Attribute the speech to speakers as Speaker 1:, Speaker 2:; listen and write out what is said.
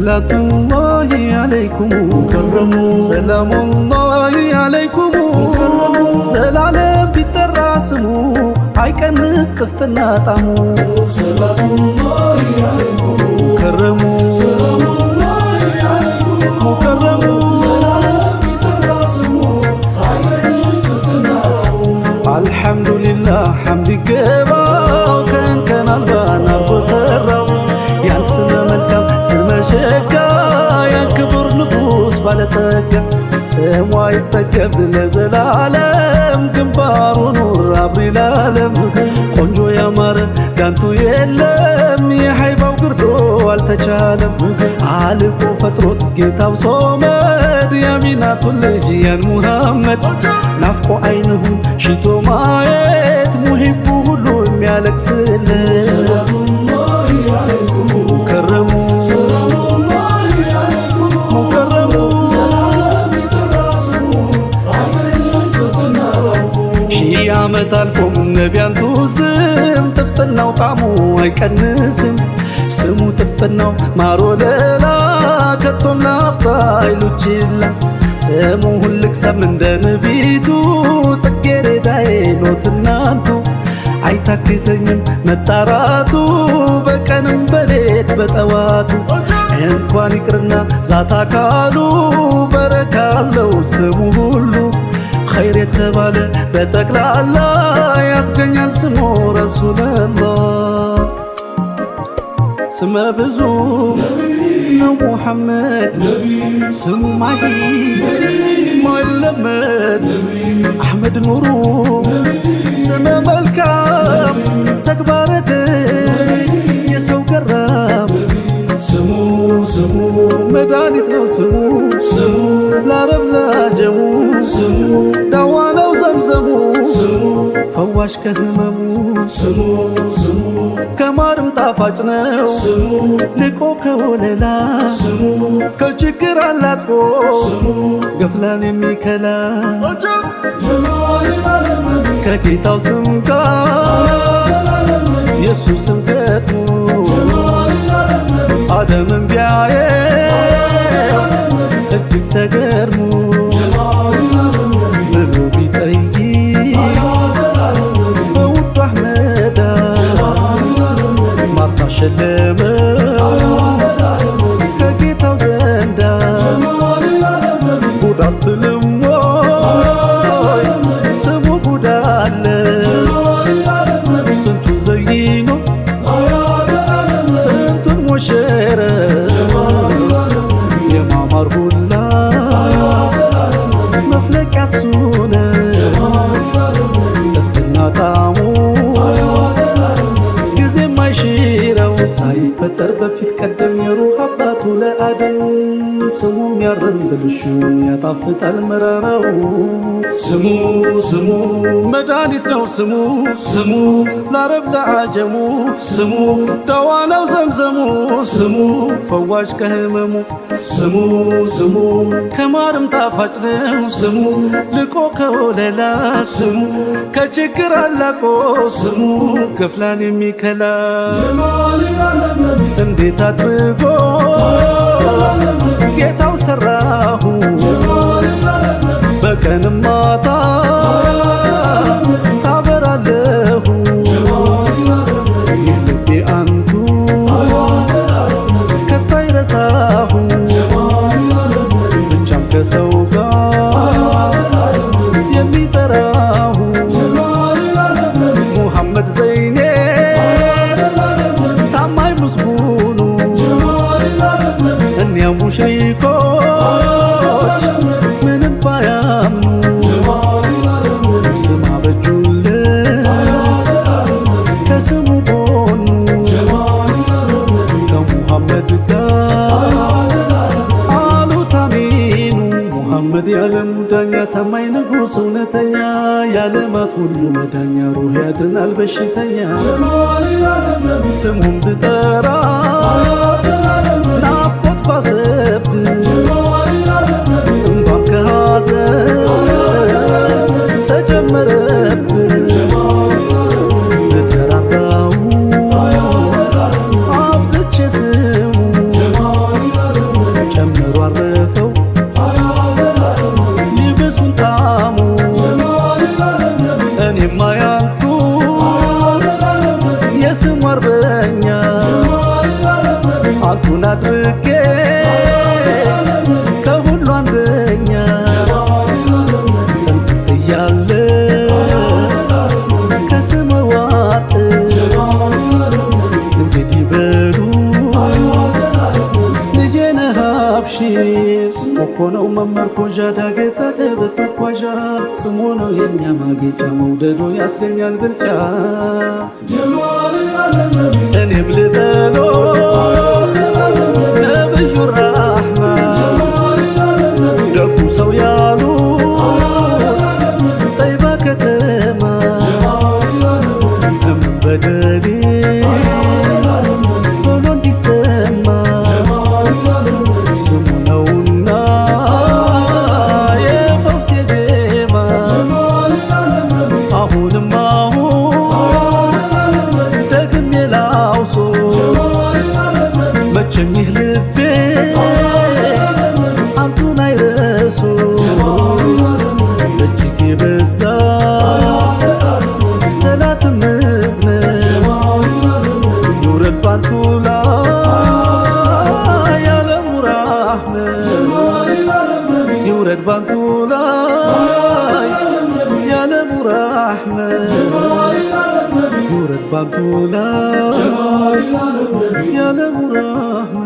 Speaker 1: ሰላቱላሂ አለይኩም
Speaker 2: ሙከረሙ
Speaker 1: ሰላሙላሂ አለይኩም
Speaker 2: ሙከረሙ
Speaker 1: ዘላለም ቢጠራ ስሙ አይቀንስ ጥፍጥና ጣሙ
Speaker 2: ሰላቱላሂ አለይኩም
Speaker 1: ሙከረሙ
Speaker 2: ሰላሙላሂ አለይኩም
Speaker 1: ሙከረሙ
Speaker 2: ዘላለም ቢጠራ ስሙ አይቀንስ ጥፍጥና ጣሙ።
Speaker 1: አልሐምዱሊላህ ሐምድ ይገባው ከእንከን አልባ አርጎ ሰራው ያን ስመ መልካም ስመ ሸጋ ያን ክቡር ንጉሥ ባለጸጋ ስሙ አይጠገብ ለዘላለም ግንባሩ ኑር አብሪ ላለም ቆንጆ ያማረ ዳንቱ የለም የሃይባው ግርዶ አልተቻለም አልቆ ፈጥሮት ጌታው ሶመድ የሚናቱን ልጅ ያን ሙሐመድ ናፍቆ አይንሁን ሽቶ ማየት ሙሂቡ ሁሉ የሚያለቅስለት
Speaker 2: ሰላቱላሂ አለይኩም
Speaker 1: ሙከረሙ
Speaker 2: ሰላሙላሂ አለይኩም
Speaker 1: ሙከረሙ
Speaker 2: ዘላለም ቢጠራ ስሙ አይቀንስ ጥፍጥና ጣሙ።
Speaker 1: ሺህ ዓመት አልፎም ነቢያንቱ ስም ጥፍጥናው ጣሙ አይቀንስም ስሙ ጥፍጥናው ማር ወለላ ከቶም ላፍታ አይሉችላ ስሙ ሁልክሰም እንደ ንቢቱ ጽጌረዳዬ ኖት እናንቱ አይታክተኝም መጣራቱ በቀንም በሌት በጠዋቱ እንኳን ይቅርና ዛታ ካሉ በረካለው ስሙ ሁሉ ኸይር የተባለ በጠቅላላ ያስገኛል ስሙ ረሱለላህ። ስመ ብዙ ነው ሙሐመድ ስሙ ማሂ ማይለመድ አሕመድ ኑሩ ስመ መልካም ተግባረ ደግ የሰው ገራም
Speaker 2: ስሙ ስሙ
Speaker 1: መድኃኒት ነው ስሙ
Speaker 2: ስሙ
Speaker 1: ለአረብ ላጀሙ
Speaker 2: ስሙ
Speaker 1: ዳዋ ነው ዘምዘሙ
Speaker 2: ስሙ
Speaker 1: ፈዋሽ ከህመሙ
Speaker 2: ስሙ ስሙ
Speaker 1: ከማርም ጣፋጭ ነው
Speaker 2: ስሙ
Speaker 1: ልቆ ከወለላ
Speaker 2: ስሙ
Speaker 1: ከችግር አላቆ
Speaker 2: ስሙ
Speaker 1: ገፍላን የሚከላ
Speaker 2: ጀማል ዓለም ነቢ
Speaker 1: ከጌታው ስም ጋር
Speaker 2: ዓለም ነቢ
Speaker 1: የእሱ ስም ገጥሞ
Speaker 2: ጀማል ዓለም ነቢ
Speaker 1: አደምን ቢያየው እጅግ ተገርሞ
Speaker 2: ጀማል ዓለም ነቢ
Speaker 1: ብሎ ቢጠይቅ
Speaker 2: ዓለም ነቢ
Speaker 1: በውዱ አሕመዳ
Speaker 2: ጀማል ዓለም ነቢ
Speaker 1: ማርታ ሸለመው
Speaker 2: ዓለም ነቢ
Speaker 1: ከጌታው ዘንዳ
Speaker 2: ጀማል ዓለም ነቢ
Speaker 1: ጉድ አትልም ወይ ስሙ ጉድ አለ
Speaker 2: ጀማል ዓለም ነቢ
Speaker 1: ስንቱን ዘይኖ
Speaker 2: ዓለም ነቢ
Speaker 1: ስንቱን ሞሸረ
Speaker 2: ጀማል ዓለም ነቢ
Speaker 1: የማማር ሁላ
Speaker 2: ዓለም ነቢ
Speaker 1: መፍለቂያ እሱ ነው
Speaker 2: ጀማል ዓለም ነቢ
Speaker 1: ጥፍጥና ጣዕሙ
Speaker 2: ዓለም ነቢ
Speaker 1: ጊዜ የማይሽረው ሳይፈጠር በፊት ቀደም የሩህ አባቱ ለአደም ስሙ የሚያርም ብልሹን ያጣፍጣል መራራው
Speaker 2: ስሙ ስሙ
Speaker 1: መድኃኒት ነው ስሙ
Speaker 2: ስሙ
Speaker 1: ለአረብ ለአጀሙ
Speaker 2: ስሙ
Speaker 1: ደዋ ነው ዘምዘሙ
Speaker 2: ስሙ
Speaker 1: ፈዋሽ ከህመሙ
Speaker 2: ስሙ ስሙ
Speaker 1: ከማርም ጣፋጭ ነው
Speaker 2: ስሙ
Speaker 1: ልቆ ከወለላ
Speaker 2: ስሙ
Speaker 1: ከችግር አላቆ
Speaker 2: ስሙ
Speaker 1: ገፍላን የሚከላ
Speaker 2: ጀማል ዓለም ነቢ
Speaker 1: እንዴት አድርጎ
Speaker 2: ዓለም ነቢ
Speaker 1: ጌታው ሰራሁ
Speaker 2: ጀማል ዓለም ነቢ
Speaker 1: በቀንም ማታ ታበራለሁ
Speaker 2: ጀማል ዓለም ነቢ
Speaker 1: ይህ ልቤ አንቱ
Speaker 2: ዓለም ነቢ
Speaker 1: ከቶ አይረሳሁ
Speaker 2: ጀማል ዓለም ነቢ
Speaker 1: ብቻም ከሰው ጋር
Speaker 2: ዓለም ነቢ
Speaker 1: የሚጠራሁ
Speaker 2: ጀማል ዓለም ነቢ
Speaker 1: ሙሐመድ ዘይኔ
Speaker 2: ዓለም ነቢ
Speaker 1: ታማኝ ምስጉኑ
Speaker 2: ጀማል ዓለም ነቢ
Speaker 1: እኒያ ሙሽሪኮች
Speaker 2: ዓለም ነቢ
Speaker 1: ምንም ባያምኑ
Speaker 2: ጀማል ዓለም ነቢ
Speaker 1: ስም አበጁለት
Speaker 2: ዓለም ነቢ
Speaker 1: ከስሙ ጎኑ
Speaker 2: ጀማል ዓለም ነቢ
Speaker 1: ከሙሐመድ ጋር
Speaker 2: ዓለም ነቢ
Speaker 1: አሉት አሚኑ ሙሐመድ የዓለሙ ዳኛ ታማኝ ንጉሥ እውነተኛ የዓለማት ሁሉ መዳኛ ሩህ ያድናል በሽተኛ
Speaker 2: ጀማል ዓለም ነቢ
Speaker 1: ስሙን ብጠራ
Speaker 2: ዓለም ነቢ
Speaker 1: ናፍቆት ባሰብን
Speaker 2: ጀማል ዓለም ነቢ
Speaker 1: እንባም ከሐዘን ተጨመረብን
Speaker 2: ጀማል ዓለም ነቢ
Speaker 1: ብጠራራው
Speaker 2: ዓለም
Speaker 1: አብዝቼ ስሙ
Speaker 2: ጀማል ዓለም
Speaker 1: እኔማ ያንቱ የስሙ አርበኛ አንቱን አድርጌ ከሁሉ አንደኛ እያለ ከስም ዋጥ እንግዲህ በሉ ልጄ ነህ አብሽር እኮ ነው መመርኮዣ ዳገታ ቀበት መጓዣ ስሙ ነው የኛ ማጌጫ መውደዱ ያስገኛል ብልጫ እኔም ልበሎ ነብዩ ራህማ ደጉ ሰው ያሉ ጠይባ ከተማ በደሌ ቶሎ እንዲሰማ ስሙ ነውና የፈውስ የዜማ አሁንም አሁን ደግሜ ላውሶ መቼም ይህ ልቤ አንቱን አይረሱ እጅግ የበዛ ሰላትም እዝነት ይውረድ ባንቱ ላይ ያለሙ ራህመት ይውረድ ባንቱ ላይ ያለሙ ራህመት ይውረድ ባንቱ ላይ ያለሙ ራህመት።